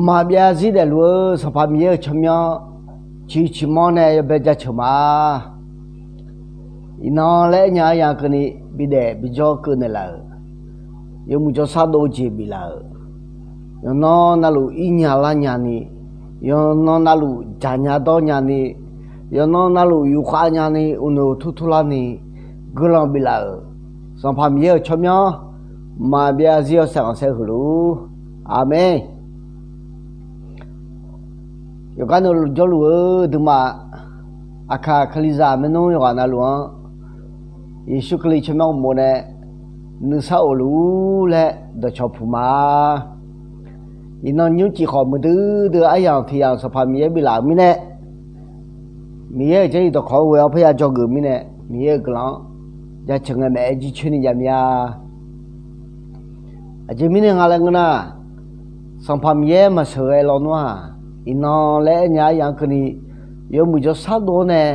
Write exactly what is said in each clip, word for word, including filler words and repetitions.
Maqbyav zarzir daefluf-eu Sanqpaq Miqyaer-euq tsawrmyanr ciqciq manr nae yawbae jaceuq ma. Iqnan laer aernya-a yaq keuvni bidaef bijawr keuv naeqlaf-euq, yawmuiq jawrshar dov-eu jeq biflaf-euq, yawqnan navluf irnya larnya ni, yawqnan navluf jaqnya dawrnya ni, yawqnan navluf yufkhav nya ni, uqnoeq turtur larni guiqlanq biflaf-euq Sanqpaq Miqyaer-euq tsawrmyanr maqbyav zarzir yawshaef khanqsaer huiq luf-ur. Aqmeq. Yawqgar navluf jawrluf-eu duimaf, aqkaq kalizaq maernmr yawqghaq navluf-anr Yeqsur Kali tsawrmyanr uqmov nae nuisar of luf-ur laer dawqcawq puq ma. Iqnan nymrcif khawf muiqdui dui-eu aryamq tiq yamq Sanqpaq Miqyaer biflaf-euq mirnae, Miqyaer-euq jarlif dawqkawq-anr ghoe-awr parya dzawgeuf mirnae, Miqyaer-euq guiqlanq-anr jaceuq ngae maeq-aer jircoer ni jav mir-a. Aqjeq mirnae nga laer ngeur nar, Sanqpaq Miqyaer maqsheuqghae lawnmr-aq, iqnan laer aernya-a yaq-anr keuvni yawmuiq jawrshar dov-awr nae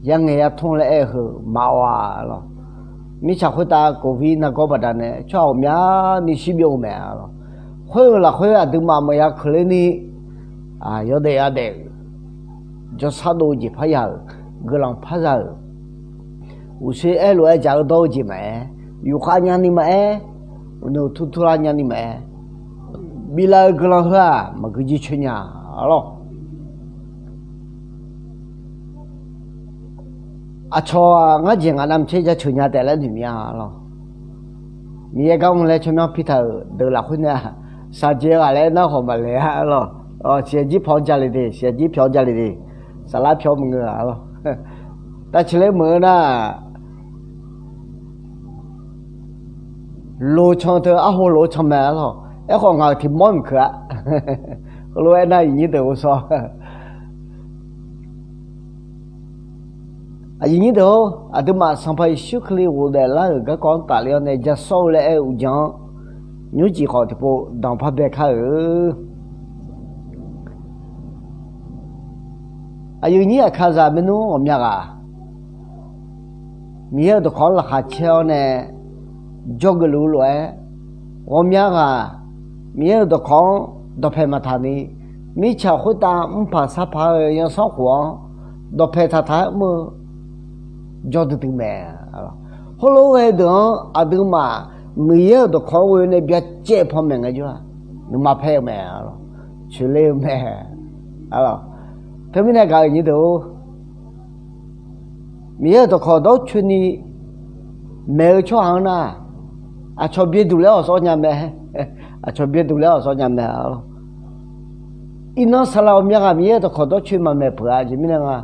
yangaeq yatmr laer aer-eu heu maqawq-a lawq. Mirtsaq khoertav covid nargawr baqdanae tsawrhaq ghawqmyani shirbyov-eu mae-a lawq. Khoer-euq lafkhoer aqduimaf maqya keuqler ni yawdaef yadaef-euq, jawrshar dov-eu jeq parya-euq, guiqlanq parza-euq, uqshoe aerlof-aer jaq-eu dawr-eu jeq maqaer, yufkhav nyani maqaer, uqnoeq turtur lar nyani maqaer, biflaf-euq guiqlanq heu-aq maqgui jircoer nya-a lawq. Aqcawq-aq ngar jeq ngaq navmaqtser jaceuq nya taef laer noeq mir-a lawq. Miqyaer gar mr laer tsawrmyanr pirtaq-euq deuq lafkhoer nae-aq, shaqjeq ghaq laer nar khawf maqlaeq-a lawq. Siqaer jir pyawq-anr jale de, siqaer jir pyawq-anr jale de, saflar pyawq maqngeur-a lawq. Tavceqler meuq-eu nar, loq can teu arho loq-eu can mae-a lawq. Aerkhawf ngaq-euq tiq mawr mq keuq-a. Heulof-aer nar iqnyir deuq ghovshaw. Aqyuif nyir deuq-or, aqduimaf Sanqpaq Yeqsur Kali ghofdaef lar-euq garkawv-anr tafler-awr nae ja sawr-eu laer aer-eu uqdzan-anr, nymrcif khawf tiqpov danqpar bae kar-euq. Aqyuif nyir aqkazaq maernmr ghawqmya ghaq, Miqyaer-euq dawqkawq-anr laqkhaq caer-awr nae dzawgeuf luf-eu lof-aer, ghawqmya ghaq Miqyaer-euq dawqkawq-anr dawqpae maqtaq ni, mirtsaq khoertav mrpaq sarpaq-eu yansanrkhof-anr dawqpae taqtaq-aer mr-eu jawr duidui mae. Heulof-aer ghae-eu deuq-anr aqduimaf Miqyaer-euq dawqkawq-anr ghoe nae byacaev panmaeq ngaejawr-aq, nuima paer-eu mae. Coeqler-eu mae. Teumirnae gaq-euq nyir deuq-or, Miqyaer-euq dawqkawq dawrcoeni maeq-eu tsawrhaq-anr nar, aqcawq byaerduq laer awqsawr nya mae. Aqcawq byaerduq laer awqsawr nya mae. Iqnan saqlaq ghawqmya ghaq Miqyaer-euq dawqkawq dawrcoeni maqmaeq peuq-a. Aqjeq mirnae nga,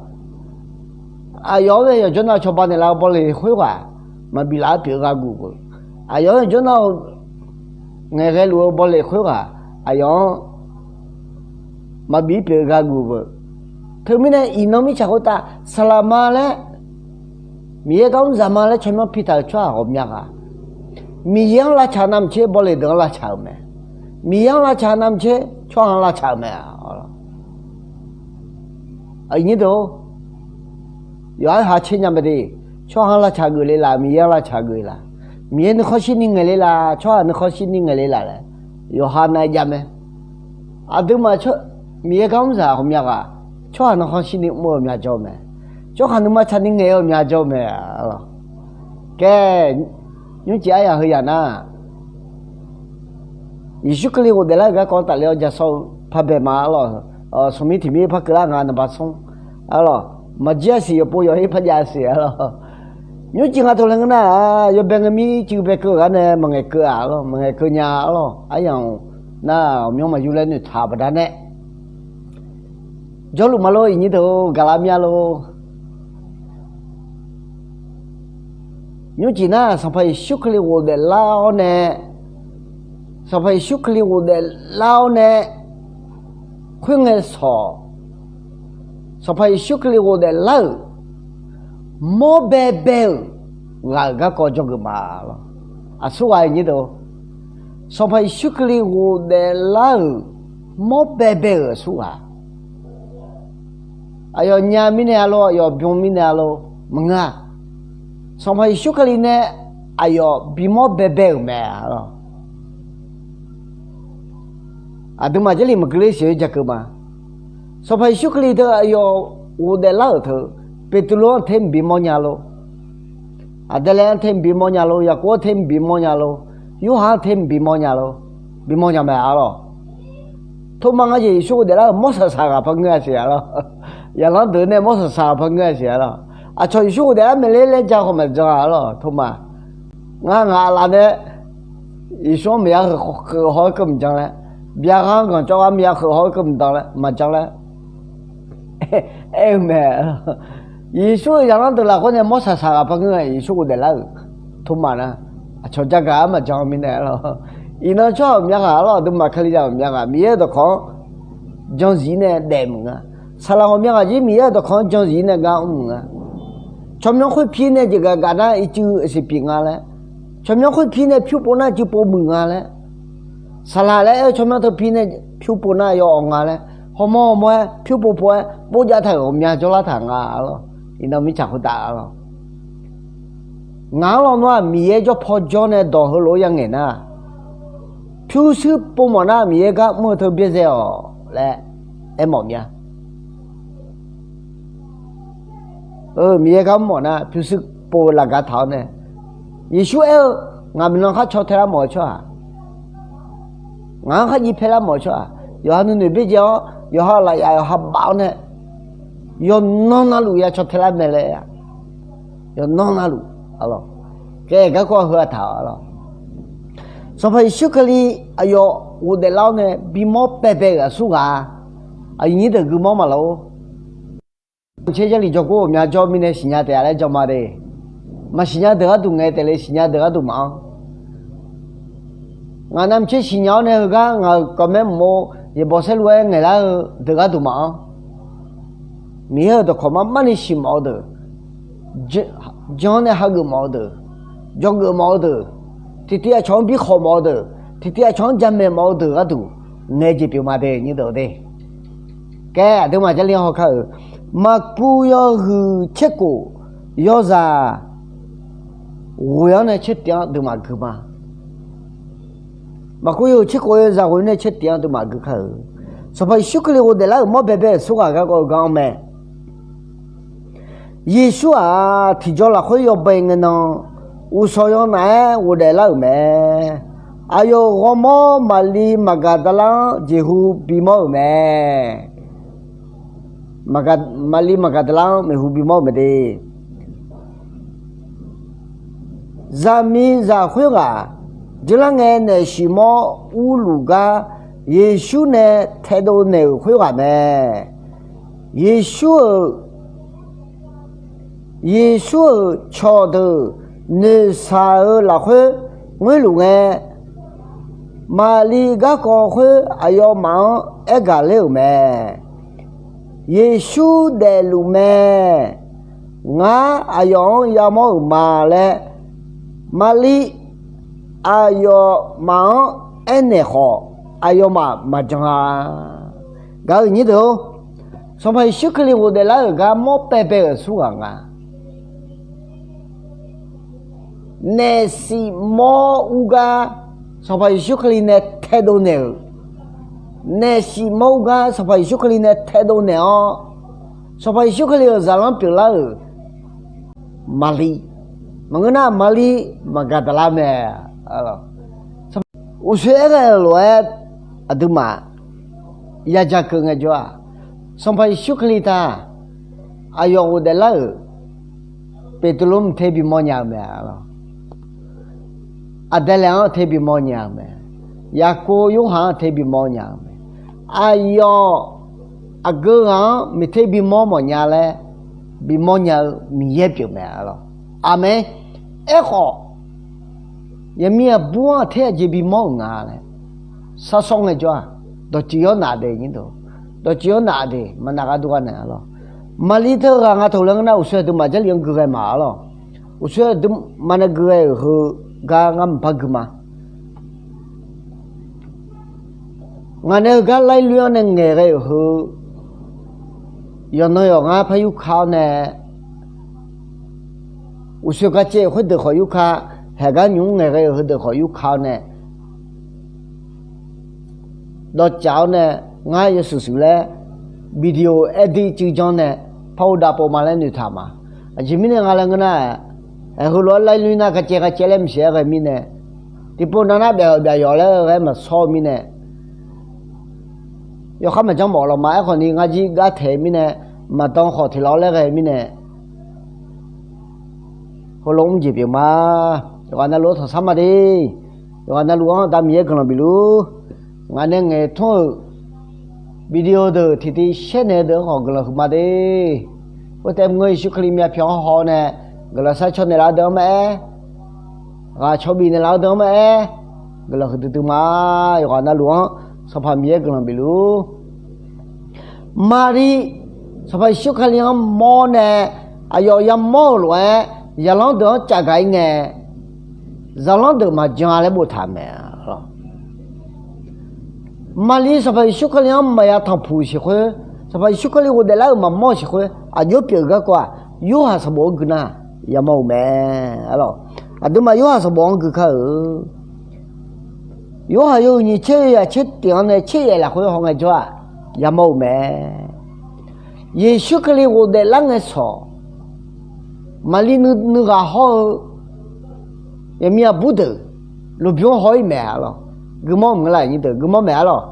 aqyawf-anr ghae yawqjawr nav cawba naeqlaf-eu bawleq khoerghaq maqbif laf-aer pyeuf-eu gharduq beuq, aqyawf-anr yawqjawr nav ngaeqghae luf-eu bawleq khoerghaq aqyawf-anr maqbif-ir pyeuf-eu gharduq beuq. Teumirnae iqnan mirtsaq khoertav saqlaq ma laer, Miqyaer gar mr zaq ma laer tsawrmyanr pitaq-euq tsawrhaq ghawqmya ghaq, Miqyaer-anr lavcaq navmaqtser bawleq deuq-anr lavcaq-euq mae. Miqyaer-anr lavcaq navmaqtser tsawrhaq-anr lavcaq-euq mae. Aqyuif nyir deuq-or, yawqha-aer ha tser nya mae de. Tsawrhaq-anr lavcaq geuf le laf, Miqyaer-anr lavcaq geuf le laf, Miqyaer nuikhanr shirni ngaeq le laf, tsawrhaq nuikhanr shirni ngaeq le laf laer yawqha nav-aer jav mae. Aqduimaf Miqyaer gar mr zaq ghawqmya ghaq, tsawrhaq nuikhanr shirni mr-eu myavjawr-eu mae. Tsawrhaq nuima tsaqni ngaeq-eu myavjawr-eu mae. Kae, nymrcif aryaq heu yaq nar, Yeqsur Kali ghofdaef lar-euq garkawv tafler-awr ja sawr-eu par bae ma arlawq. Smqmir tiq mir par keuvlar nga naqba smr arlawq. Maqjir-a siq yawqpov yawq-ir par jav-a siq arlawq. Nymrcif nga tov laer ngeur nar-aq, yawbae ngae mir cuiv bae keuv-eu gar nae maqngaeq keuv-aq arlawq, maqngaeq keuv nya arlawq. Aryamq nar ghawqmyanr maqyur laer noeqtaq-euq baqdanae jawrluf ma lor, iqnyir deuq-or, gaqlar mir-a lor. Nymrcif nar Sanqpaq Yeqsur Kali ghofdaef lar-awr nae, Sanqpaq Yeqsur Kali ghofdaef lar-awr nae khoerngae sawq, Sanqpaq Yeqsur Kali ghofdaef lar-euq mawr baebae-euq ghaq-euq garkawv jawrgeuf ma lor. Aqsurghaq iqnyir deuq-or, Sanqpaq Yeqsur Kali ghofdaef lar-euq mawr baebae-euq aqsurghaq, aqyawf nya mirnae-a lor, aqyawf bym mirnae-a lor, maqngeur-a. Sanqpaq Yeqsur Kali nae aqyawf bimawr baebae-euq mae arlawq. Aqduimaf Jarlif maqgeur ler siq-eu jakeuv ma. Sanqpaq Yeqsur Kali teu aqyawf ghofdaef lar-euq teu, Beqtuvluv-anr aqteu mq bimawr nya lor. Aqdalae-anr aqteu mq bimawr nya lor. Yaqkov-anr aqteu mq bimawr nya lor. Yorhaq-anr aqteu mq bimawr nya lor. Bimawr nya mae arlawq. Tormav ngar jeq Yeqsur ghofdaef lar-euq mawr saqsaq ghaq par ngeur-a siq arlawq. Yaqlanr deuq nae mawr saqsaq ghaq par ngeur-a siq arlawq. Aqcawq Yeqsur ghofdaef lar mae ler laer ja khawf maqjan arlawq Tormav. Ngar ngaq aqlaf nae Yeqsur-anr maqya kheuf haw-aer keuv maqjan laer, byav ghaq-anr ganq cawv ghaq maqya kheuf haw-aer keuv maqdan laer maqjan laer aer-eu mae. Yeqsur-euq zaqlanr deuq lafkhoer nae mawr saqsaq ghaq par ngeur-a Yeqsur ghofdaef lar-euq Tormav nar, aqcawq jagaq-aer maqjan mirnae arlawq. Iqnan tsawrhaq ghawqmya ghaq arlawq, aqduimaf Kalizaq ghawqmya ghaq Miqyaer-euq dawqkawq-anr jan zif nae daef meuq nga. Saqlaq ghawqmya ghaq jir Miqyaer-euq dawqkawq-anr jan zif nae gar mr meuq nga. Tsawrmyanr khoerpir nae jeqgaf gaf nar ircuf siq pyeuf nga laer, tsawrmyanr khoerpir nae pyur pov nar ircuf pov muiq nga laer, saqlaq laer aer-eu tsawrmyanr teu pir nae pyur pov nar yawawq nga laer, hawmawr hawmawr-aer pyur pov pov-aer povjav taq-euq ghawqmya jawrlar taq nga arlawq. Iqnan mirtsaq khoertav arlawq. Ngaq-anr lawnmr-aq Miqyaer jawr paw jawr nae dawq heulof-aer yangaeq nar, pyurshuir pov mawf nar Miqyaer gar mr-eu teu byaerdzae-awq laer aermawf mya. Miqyaer gar mr mawf nar pyurshuir pov-eu lafgar taq-awr nae, Yeqsur aer-eu, ngaq maeqnan khar caw tae lar mawf-eu tsawrhaq, ngaq-anr khar jiv pae lar mawf-eu tsawrhaq, yawqha nuinoeq byaerdzae-awr yawqha lafyaf yawqha baf-awr nae yawqnan navluf ya caw tae lar mae laer, yawqnan navluf arlawq. Khaer garkawv heu-aq taq-awq arlawq. Sanqpaq Yeqsur Kali aqyawf ghofdaef lar-awr nae bimawr paepae-euq aqsurghaq, aqyuif nyir deuq gui mawr maqlor. Navmaqtser Jarlif jawrgor ghawqmya jawr mirnae siqnya taef-a laer jan ma de. Maqsiqnya deuq gharduq ngaeq taef le, siqnya deuq gharduq maqanr. Ngaq navmaqtser siqnya-awr nae heugar ngaq-euq kawqmaer mq-or, yaeqbawq saerlu-aer ngaeqlar-eu deuq gharduq maqanr. Miqyaer-euq dawqkawq mar mar ni siq mawf-eu deuq, jan-anr nae hageuf mawf-eu deuq, dzawgeuf mawf-eu deuq, tiqtiv aqcawq-anr bi khawq mawf-eu deuq, tiqtiv aqcawq-anr jamaeq mawf-eu deuq gharduq ngaeq jeq pyeuf ma de nyir deuq de. Kaer aqduimaf Jarlif-anr hawkar-euq, Maqkuv yawhuiq tserkhof yawzaq ghoeq-anr nae tsertif-anr aqduimaf gui ma. Maqkuv yawhuiq tserkhof yawzaq ghoeq nae tsertif-anr aqduimaf gui kar-euq, Sanqpaq Yeqsur Kali ghofdaef lar-euq mawr baebae-euq aqsurghaq garkawv-eu gar-anr mae. Yeqsur-aq, tiqjaw lafkhoer yawbae ngae nan, uqshawq yawnaf-aer ghofdaef lar-euq mae. Aqyawf-euq ghawrmawr Maqliv Maqgaqdaqlar-anr jeqhu bimawr-euq mae. Maqliv Maqgaqdaqlar-anr maeqhu bimawr-euq mae de. Zaqmiqzaq khoerghaq jeurlar ngae naef siq mawr urluf gar Yeqsur nae taedov naeq-euq khoerghaq mae. Yeqsur-euq, Yeqsur-euq cawqdeuq noeqshaq-eu lafkhoer ngoerluf ngae, Maqliv garkawv khoer aqyawfmaf-anr aergaq ler-euq mae. Yeqsur daefluf mae. Ngar aqyawf-anr yamawr-euq ma laer Maqliv aqyawfmaf-anr aernaeq khawf, aqyawfmaf maqjan-a. Gaq-euq nyir deuq-or, Sanqpaq Yeqsur Kali ghofdaef lar-euq gar mawr paepae-euq aqsurghaq nga. Naef siq mawr ur gar Sanqpaq Yeqsur Kali nae taedov naeq-euq, naef siq mawr ur gar Sanqpaq Yeqsur Kali nae taedov naeq-awr, Sanqpaq Yeqsur Kali-euq zaqlanr pyeuflar-euq Maqliv, maqngeur nar Maqliv Maqgaqdaqlar mae. Uqshoe aerghae-euq lof-aer aqduimaf yaja keuv ngaejawr-aq, Sanqpaq Yeqsur Kali taq aqyawf ghofdaef lar-euq Beqtuvluv mq ter bimawr nya-eu mae. Aqdalae-anr ter bimawr nya-eu mae. Yaqkov Yorhaq-anr ter bimawr nya-eu mae. Aqyawf aqgeu ghaq-anr miqter bimawr mawfnya laer bimawr nya-eu Miqyaer pyeuf mae arlawq. Aqmeq. Aerkhawf, yaqmiq aqbur-anr aqter aqjeq bimawr-euq nga laer sharsawr ngaejawr-aq, dawqtsuif yawr naf de nyir deuq, dawqtsuif yawr naf de maqnaf gharduq gharnaeq arlawq. Maqliv teughaq nga taq laer ngeur nar uqshoe aqduimaf Jarlif-anr gui ghae ma arlawq. Uqshoe aqduimaf nae gui ghae-euq heu gar ngar maqpar gui ma. Ngaq nae heugar laer loer-anr nae ngaeq ghae-euq heu, yawqnan yawqgar par yurka-awr nae, uqshoe garcaev khoerdeuq khawf yurka, haeq gar nymq-mr ngaeq ghae-euq heudeuq khawf yurka-awr nae, dawqcaf-awr nae ngar yawshuif shuif laer video edit cuiv janr nae par uqdav pov ma laer noeqtaq ma. Aqjeq mirnae nga laer ngeur nar-aq, heulof-aer laer nar kacaev kacaev laer maqsiq-aer ghae mirnae, tiqpov nav nar byaq-euq byaq yawq laer ghae maqshawr-eu mirnae, yawkhav maqjanr mawf lawq ma. Aerkhawf ni ngar jir gar taeq-eu mirnae, maqdan khawf tiq lawr laer ghae mirnae, heulof mr jeq pyeuf ma. Yawqghaq navluf-anr tanqsar ma de. Yawqghaq navluf-anr da Miqyaer guiqlanq bif luf. Ngaq nae ngaeqtmr-euq video deuq tiqtiv shaer naeq-eu deuq-anr khawf guiqlanq huiq ma de. Khoertav maqngeur, Yeqsur Kali myavpyawq-anr haw-awr nae guiqlanq sharcaw naeqlaf-eu deuq-anr maqaer, ghaq cawbif naeqlaf-eu deuq-anr maqaer, guiqlanq huiqdui dui ma. Yawqghaq navluf-anr Sanqpaq Miqyaer guiqlanq bif luf. Maqli, Sanqpaq Yeqsur Kali-anr mawr nae aqyawf yamawr-euq lof-aer zaqlanr deuq-anr cafgaq-ir ngae, zaqlanr deuq maqjan-a laer boftaq-euq mae. Maqli Sanqpaq Yeqsur Kali-anr maqya tanqpuq siq khoer, Sanqpaq Yeqsur Kali ghofdaef lar-euq maqmawr-eu siq khoer, aqjox pyeuf-eu garkawv-aq, Yorhaq sanqbof-anr gui nar yamawr-euq mae. Arlawq, aqduimaf Yorhaq sanqbof-anr gui kar-euq. Yorhaq yawhuiq nyiq tser yaq tser tif-anr nae tser yaef lafkhoer hawngae jawr-aq, yamawr-euq mae. Yeqsur Kali ghofdaef lar ngae sawq, Maqli nuighaq hawr-eu yaqmiq aqbur deuq lmqbymr haw-ir mae. Arlawq, guimawr mq ngeur laf nyir deuq guimawr mae. Arlawq,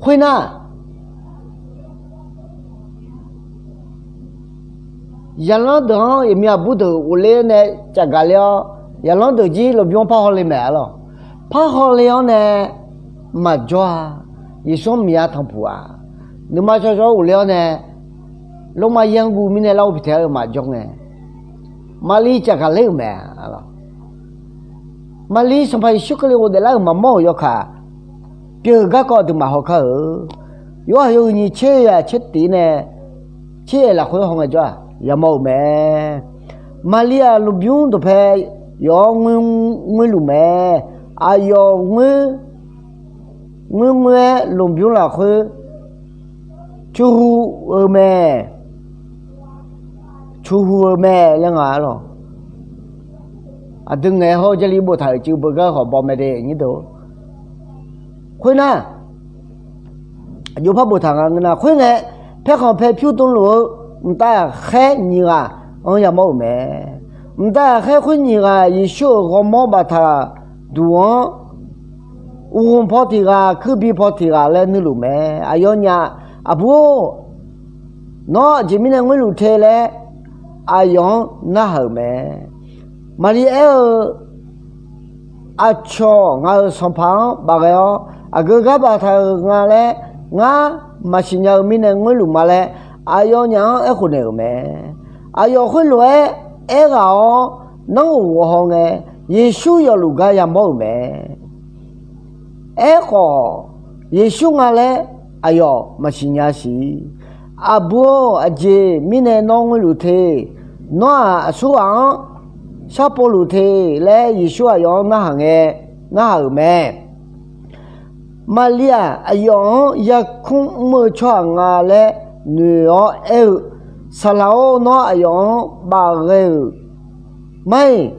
khoernar, zaqlanr deuq-anr yaqmiq aqbur deuq ghofler nae cafgaq ler-awr, zaqlanr deuq jir lmqbymr par hawle mae. Arlawq, par hawle-awr nae maqjawr-a. Yeqsur-anr maqya tanqpuq-aq, nuima cawv cawv-awr ghofler-awr nae, lormav yanr guv mirnae lar-eu pitaeq-aer-eu maqjawr ngae, Maqli cafgaq ler-euq mae. Maqli Sanqpaq Yeqsur Kali ghofdaef lar-euq maqmawr-euq yawkaq pyeuf-eu garkawv aqduimaf haw kar-euq. Yorhaq yawhuiq nyiq tser yaq tser tif nae tser yaef lafkhoer hawngae jawr-aq, yamawr-euq mae. Maqli-aq, lmqbymr dawqpae yawf-awr ngoerngoer luf mae. Aqyawf ngoerngoer-aer lmqbymr lafkhoer cuqhuq-eu mae. Cuqhuq-eu mae laer nga. Arlawq, aqdui ngaeq hawr-eu Jarlif boftaq-euq cuiv beugar khawf baw mae de nyir deuq. Khoernar, aqjox par boftaq nga ngeur nar, khoerngae, paerkhanq paer pyur dmluf-eu mqtav ghaqkhaer nyiq ghaq-anr yamawr-euq mae. Mqtav ghaqkhaer khoer nyiq ghaq Yeqsur-euq ghawrmawr baftaq duq-anr, uqghmq paw tiq ghaq, kuirbi paw tiq ghaq laer nuiluf mae. Aqyawfnyaf, Aqbur-or, nawr aqjeq mirnae ngoerluf te laer aqyawf-anr narhaq-euq mae. Maqli aer-eu, Aqcawq ngaq-euq sanqpaq-anr bafghae-awr, aqgeu gar baftaq-euq nga laer ngar maqsiq nya-eu mirnae ngoerluf ma laer, aqyawfnyaf-anr aerkhof naeq-euq mae. Aqyawf khoerlof-aer aerghaq-awr, nanrghof ghofhaw ngae, Yeqsur yawfluf gar yamawr-euq mae. Aerkhawf, Yeqsur nga laer aqyawf maqsiq nya siq. Aqbur-or, aqjeq mirnae nawr ngoerluf te? Nawr-aq, aqsurghaq-anr sharpov luf te laer Yeqsur aqyawf-anr narhaq ngae, narhaq-euq mae. Maqli-aq, aqyawf-anr yarkmr mr-eu tsawrhaq nga laer noeq-awr aer-eu, Saqlaq-or, nawr aqyawf-anr bafghae-euq mar-iq,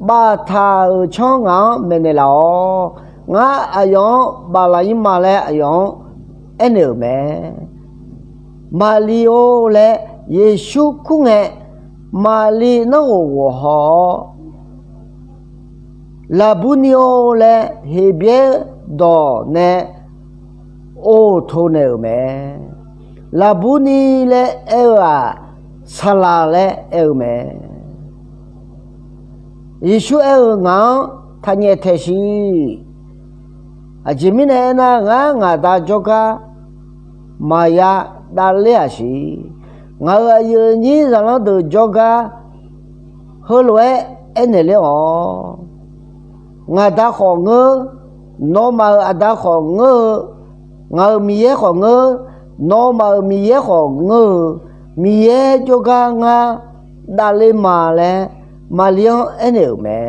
baftaq-euq tsanr ngaq-anr maeqnaeq laf-awq. Ngar aqyawf-anr baflaf-ir ma laer aqyawf-anr aernaeq-euq mae. Maqli-or laer Yeqsur kur ngae, Maqli nanrghof ghofhaw-awr, Laqburni-or laer Heqbyaer dawq nae oto naeq-euq mae. Laqburni laer aer-eu-aq, Saqlaq laer aer-eu mae. Yeqsur aer-eu, Ngaq-anr taqnyaef taeq siq. Aqjeq mirnae aernar, ngar ngaq Da jawrgar maqya davler-aq siq. Ngaq-euq aqyuif aqnyir zaqlanr deuq jawrgar heulof-aer aernaeq ler-awq. Ngaq Da khawf ngeur, nawmaf-euq Aqda khawf ngeur-eu, ngaq-euq Miqyaer khawf ngeur, nawmaf-euq Miqyaer khawf ngeur-eu, Miqyaer jawrgar ngar davler ma laer Maqlir-anr aernaeq-euq mae.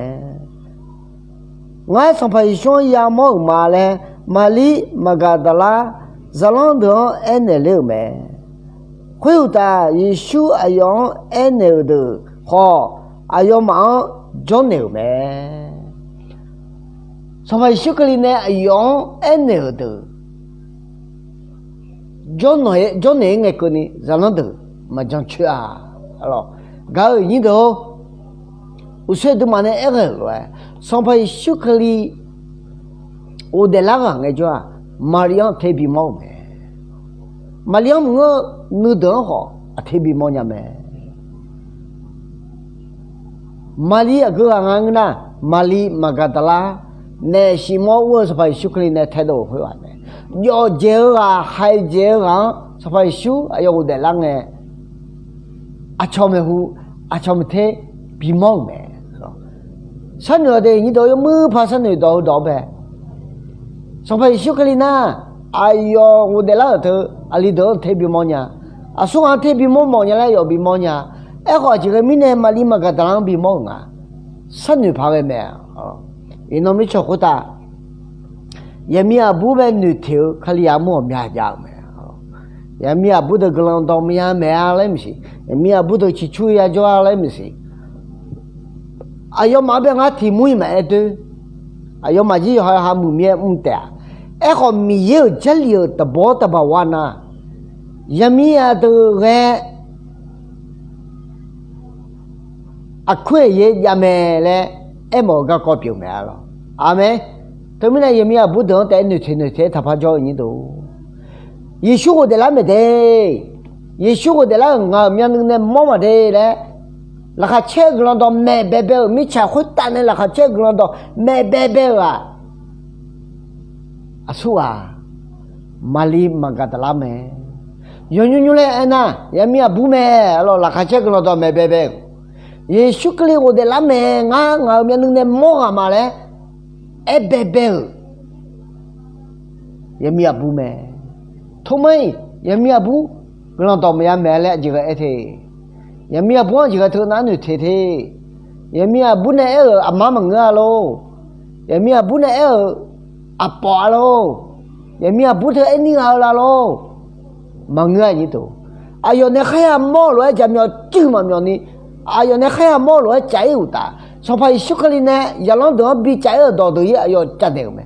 Ngar Sanqpaq Yeqsur-anr yamawr-euq ma laer Maqlir Maqgaqdaqlar zaqlanr deuq-anr aernaeq ler-euq mae. Khoeruqtaf, Yeqsur aqyawf-anr aernaeq-euq deuq khawf, aqyawfmaf-anr jawrnaeq-euq mae. Sanqpaq Yeqsur Kali nae aqyawf-anr aernaeq-euq deuq jawrnaeq-aer ngae keuvni zaqlanr deuq maqjan coer-a. Gaq-euq nyir deuq-or, uqshoe duimaf nae aerghae-euq lof-aer, Sanqpaq Yeqsur Kali ghofdaef lar ghaq ngaejawr-aq, Maqli-anr ter bimawr-euq mae. Maqli-anr maqngeur-eu nuideuq-anr khawf aqter bimawr nya mae. Maqli aqgeu ghaq nga ngeur nar, Maqli Maqgaqdaqlar naef shif mawr ur-eu Sanqpaq Yeqsur Kali nae taedov-euq khoerghaq mae. Jawf dzaeq-eu ghaq, haiq dzaeq-eu ghaq-anr Sanqpaq Yeqsur aqyawf ghofdaef lar ngae, aqcawq maeqhu, aqcawq maeqter bimawr-euq mae. Sharnoeq-a de, nyir dawq yawmuir paq sharnoeq dawq-eu dawq-anr bae. Sanqpaq Yeqsur Kali nar, aqyawf ghofdaef lar-euq teu aqli deuq-anr ter bimawr nya. Aqsur ghaq-anr ter bimawr mawf nya laer yawf bimawr nya. Aerkhawf aqjeq ghae mirnae Maqli Maqgaqdaqlar-anr bimawr-euq nga. Sharnoeq paq ghae mae. Iqnan mirtsaq khoertav, yaqmiq aqbur bae noeqteq-eu Kalizaq mawr ghawqmya jav-euq mae. Yaqmiq aqbur deuq guiqlanq dawq maqya maeq-a laer maqsiq, yaqmiq aqbur deuq ciqcur yajawr-a laer maqsiq. Aqyawfmaf-anr bae ngar tiq mur-iq maqaer doer. Aqyawfmaf jir yawqha yawqha muiq mir-aer mr taef-a. Aerkhawf Miqyaer-euq Jarlif-euq taqbawr taqbaq war nar, yaqmiq aqdeuq ghae aqkuir aqyaer jav mae laer aermawf-eu garkawv pyeuf-eu mae-a lawq. Aqmeq. Teumirnae yaqmiq aqbur deuq-anr taef-aer noeqteq noeqteq-aer taqpar jawr-eu nyir deuq, Yeqsur ghofdaef lar maeq de. Yeqsur ghofdaef lar-euq ngaq-euq myavnuiv nae mawr maqde laer, laqkhaq caer-eu guiqlanq dawq maeq baebae-euq mirtsaq khoertav nae laqkhaq caer-eu guiqlanq dawq maeq baebae-euq-aq, aqsur ghaq Maqli Maqgaqdaqlar mae. Yawnymr nymr laer aernar, yaqmiq aqbur mae. Arlawq, laqkhaq caer guiqlanq dawq maeq baebae-euq, Yeqsur Kali ghofdaef lar mae, ngar ngaq-euq myavnuiv nae mawr ghaq ma laer aer baebae-euq yaqmiq aqbur mae. Tomar-iq yaqmiq aqbur guiqlanq dawq maqya maeq-a laer aqjeq ghae aer te. Yaqmiq aqbur-anr aqjeq ghae teu nar noeqteq te. Yaqmiq aqbur nae aer-euq aqmar maqngeur-a lor. Yaqmiq aqbur nae aer-euq aqpawf-a lor. Yaqmiq aqbur teu aer nir gha-eu la lor. Maqngeur-a nyir deuq. Aqyawf nae kharya mawr-eu lof-aer jaqmyawf cuiv maqmyawf ni, aqyawf nae kharya mawr-eu lof-aer caf ir uqtaf, Sanqpaq Yeqsur Kali nae zaqlanr deuq-anr bi caf ir-euq dawq deuq-ir aqyawf caf daef-euq mae.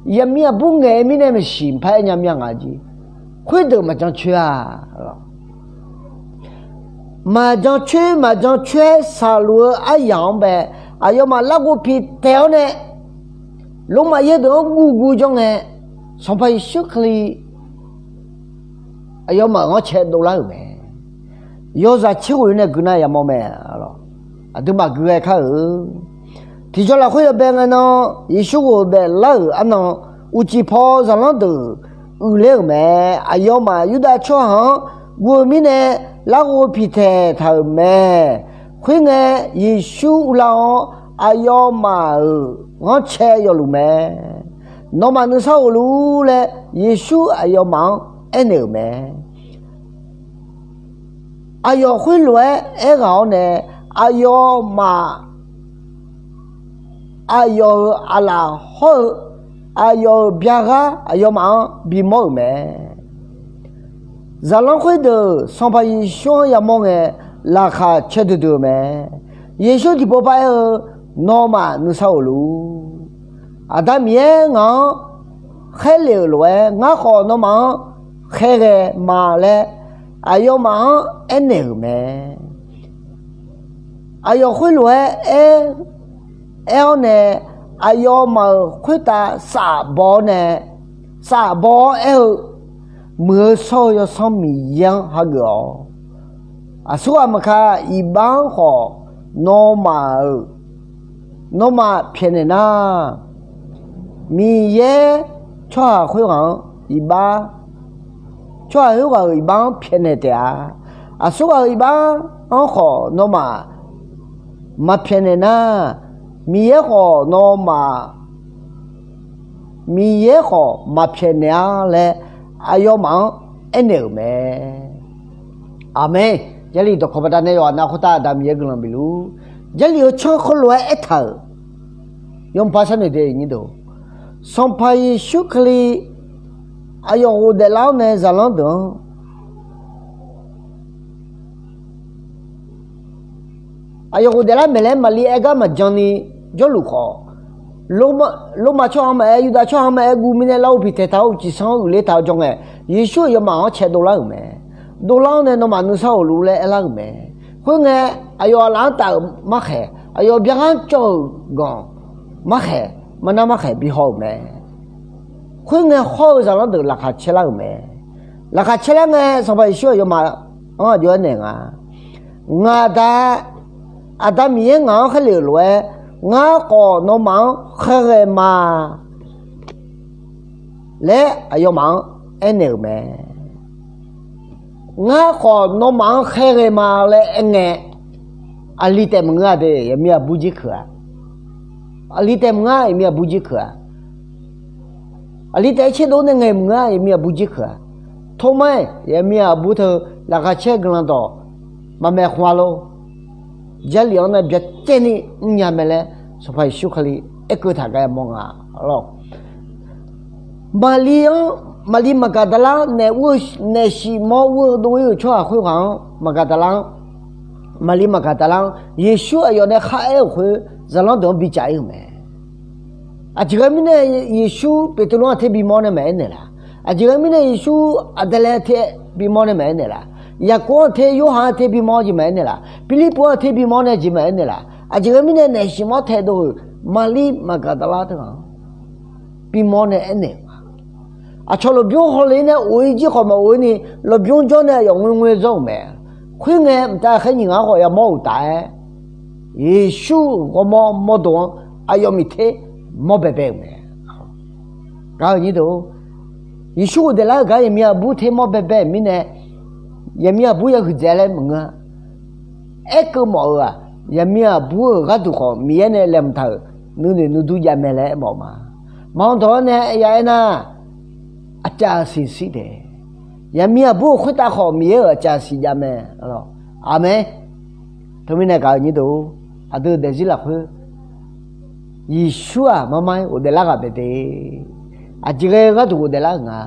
Yaqmiq aqbur ngaeq-eu mirnae maqsiq par aer nya mir-a ngaq jir. Khoerdeuq maqjan coer-a. Maqjan coer maqjan coer-aer saqluf-eu aryaq-anr bae, aqyawfmaf larghov piqtaeq-awr nae, lormav yaer deuq-anr guvguv jawr ngae, Sanqpaq Yeqsur Kali aqyawfmaf-euq ghanrcae dovlar-euq mae. Yawzaq tser ghof-ir nae gui nar yamawr mae. Aqduimaf gui ghae kar-euq. Tiqjawr lafkhoer yawbae ngae nan, Yeqsur ghofdaef lar-euq arnan, uqcif paw zaqlanr deuq uiqler-euq mae. Aqyawfmaf Yurdav tsawrhaq-anr guv-eu mirnae larghov piqtaeq taq-euq mae. Khoerngae, Yeqsur uvlar-awr aqyawfmaf-euq ghanrcae yawfluf mae. Nawmaf nuisar ghofluf laer Yeqsur aqyawfmaf-anr aernaeq-euq mae. Aqyawf khoerlof-aer aerghaq-awr nae, aqyawfmaf aqyawf-euq aqlaf hawr-eu aqyawf-euq byar ghar aqyawfmaf-anr bimawr-euq mae. Zaqlanr khoerdeuq Sanqpaq Yeqsur-anr yamawr ngae, laqkhaq caer duidui-eu mae. Yeqsur tiqpov par aer-eu, Nawmaf nuisar ghofluf. Aqda Miqyaer ngaq-anr khaerlef-euq lof-aer, ngar khawf nawmaf-anr khaerghae ma laer, aqyawfmaf-anr aernaeq-euq mae. Aqyawf khoerlof-aer aer, aer-awr nae, aqyawfmaf-euq khoertav safbaw-awr nae, safbaw-awr aer-eu, Muiq-eu shawr-eu Yawsanr Miqyaer-anr hageuf-awq. Aqsurghaq maqkaq, iqbax-anr khawf nawmaf-euq, nawmaf pyaeqnaeq nar, Miqyaer tsawrhaq khoerghaq-anr iqbax, tsawrhaq khoerghaq-euq iqbax-anr pyaeqnaeq taef-a. Aqsurghaq-euq iqbax-anr khawf nawmaf maqpyaeqnaeq nar, Miqyaer khawf nawmaf, Miqyaer khawf maqpyaeqnaeq-ar laer aqyawfmaf-anr aernaeq-euq mae. Aqmeq. Jarlif dawqkawq baqdanae yawqha nav khoertav Aqda Miqyaer guiqlanq bifluf. Jarlif-eu tsanr khoerlof-aer aertaq-euq yawmuiq par sharnoeq de nyir deuq, Sanqpaq Yeqsur Kali aqyawf ghofdaef lar-awr nae zaqlanr deuq-anr aqyawf ghofdaef lar maeq laer Maqli aer gar maqjan ni jawrluf khawf, Lormav tsawrhaq-anr maqaer, Yurdav tsawrhaq-anr maqaer guv mirnae lar-eu piqtaeq taq-awr uqcif sanr-anr uiqler taq-eu jawr ngae, Yeqsur aqyawfmaf-anr cae dovlar-euq mae. Dovlar-awr nae nawmaf nuisar-euq luf laer aerlar-euq mae. Khoerngae, aqyawf aqlaf-anr taf-euq markhaeq, aqyawf byaganr cawv-euq ganq markhaeq, marnar markhaeq bihaw-euq mae. Khoerngae hawr-eu zaqlanr deuq laqkhaq caerlar-euq mae. Laqkhaq caerlar ngae, Sanqpaq Yeqsur aqyawfmaf-anr aqjox-aer naeq nga, Ngaq Da, Aqda Miqyaer ngaq-anr khaerlef-euq lof-aer, ngar khawf nawmaf-anr khaerghae ma laer aqyawfmaf-anr aernaeq-euq mae. Ngar khawf nawmaf-anr khaerghae ma laer aerngae, aqli taef maqngeur-a de, yaqmir aqbur jerkeuq-a. Aqli taef maqngeur, yaqmir aqbur jerkeuq-a. Aqli taef-aer tserdov nae ngaeq maqngeur, yaqmir aqbur jerkeuq-a. Tormar-aer yaqmir aqbur teu laqkhaq caer guiqlanq dawq maqmaeq khmq-a lor. Jarlif-anr nae byacaevni mrnya mae laer Sanqpaq Yeqsur Kali aerkeuv taq gar yamawr nga lor. Maqli-anr, Maqli Maqgaqdaqlar-anr naeq ur-eu, naeq shif mawr ur-eu dov-ir-euq tsawrhaq khoerghaq-anr, Maqgaqdaqlar-anr, Maqli Maqgaqdaqlar-anr Yeqsur aqyawf nae kharaer-euq khoer zaqlanr deuq-anr bicaf-ir-euq mae. Aqjeq ghae mirnae Yeqsur Beqtuvluv-anr aqter bimawr nae maqaer naeq laf? Aqjeq ghae mirnae Yeqsur Aqdalae aqter bimawr nae maqaer naeq laf? Yaqkov-anr aqter, Yorhaq-anr aqter bimawr jeq maqaer naeq laf? Pirlirpuv-anr aqter bimawr nae jeq maqaer naeq laf? Aqjeq ghae mirnae naeq shif mawr taedov-euq Maqlir Maqgaqdaqlar teughaq-anr bimawr nae aernaeq-euq ma. Aqcawq lmqbymr hawle-ir nae of-ir jir khawf maq of-ir ni, lmqbymr jawr nae aqyawf ngoerngoer zawr-euq mae. Khoerngae mqtav khaer nyiq ghaq khawf yamawr uqtaf-aer, Yeqsur-euq ghawrmawr mawrdo-anr aqyawf miqter mawr baebae-euq mae. Gaq-eu nyir deuq, Yeqsur ghofdaeflar-euq gar yaqmir aqbur ter mawr baebae-euq mirnae, yaqmir aqbur yahuiq dzae laer maqngeur-a. Aerkeuv mawf-eu-aq, yaqmir aqbur-euq gharduq khawf Miqyaer nae laeqhmq taq-euq nuinoeq nuidur jav mae laer aermawf-eu ma. Maqanr dawq-anr nae ya aernar, aqcav siq shir taef. Yaqmir aqbur-euq khoertav khawf Miqyaer-euq aqcav siq jav mae. Aqmeq. Teumirnae gaq-eu nyir deuq, aqdui-euq daefzir lafkhoer Yeqsur-aq marmar-aer ghofdaeflar ghaq bae de. Aqjeq ghae-eu gharduq ghofdaeflar-euq nga.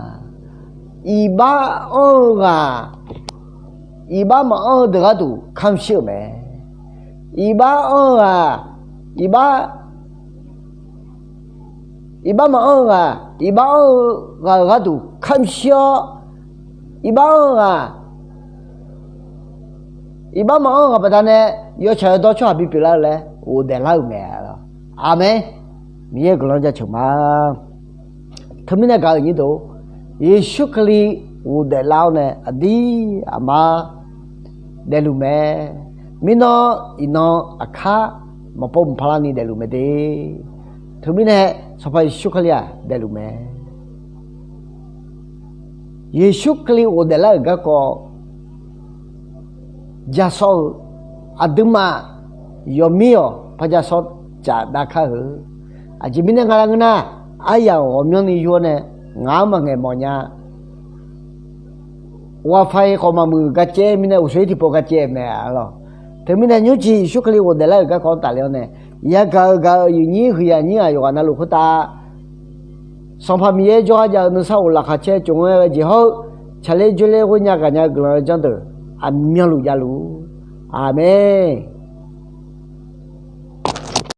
Iqbax anr-eu ghaq, iqbax maqanr-eu deuq gharduq kamq shir-euq mae. Iqbax anr-eu ghaq, iqbax, iqbax maqanr-eu ghaq, iqbax anr-eu ghaq-euq gharduq kamq shir-awr, iqbax anr-eu ghaq, iqbax maqanr-eu ghaq baqdanae yawtsaq yawdawr tsawrhaq bipyeuf lar-eu laer ghofdaeflar-euq mae. Aqmeq. Miqyaer-euq guiqlanq jaceuq ma. Teumirnae gaq-euq nyir deuq, Yeqsur Kali ghofdaeflar-awr nae aqdir aqmar daefluf mae. Mirnan iqnan aqkar maqpov mqpar larni daefluf mae de. Teumirnae Sanqpaq Yeqsur Kali-aq daefluf mae. Yeqsur Kali ghofdaeflar-euq garkawv jasawr-eu aqduimaf yawqmir yawq par jasawr caf dav kar-eu. Aqjeq mirnae nga laer ngeur nar, aryamq ghawqmyanrni yur-awr nae ngaq-anr maqngaeq mawf nya. Wi-Fi khawf maqmuiq gar caev mirnae uqshoe tiqpov gar caev mae-a lawq. Teumirnae nymrciq Yeqsur Kali ghofdaeflar-euq garkawv-anr tafler-awr nae, yagaq-eu gaq-eu yuifnyir huiqyaq nyir-aq yawqghaq navluf khoertav Sanqpaq Miqyaer jawrgar jav-eu nuisar of laqkhaq caer tsov-anr ghae jeq hawr-eu, tsaqler dzoerler ghoer nya gaqnya-eu guiqlanq-eu janr deuq aqmyanluf javluf. Aqmeq.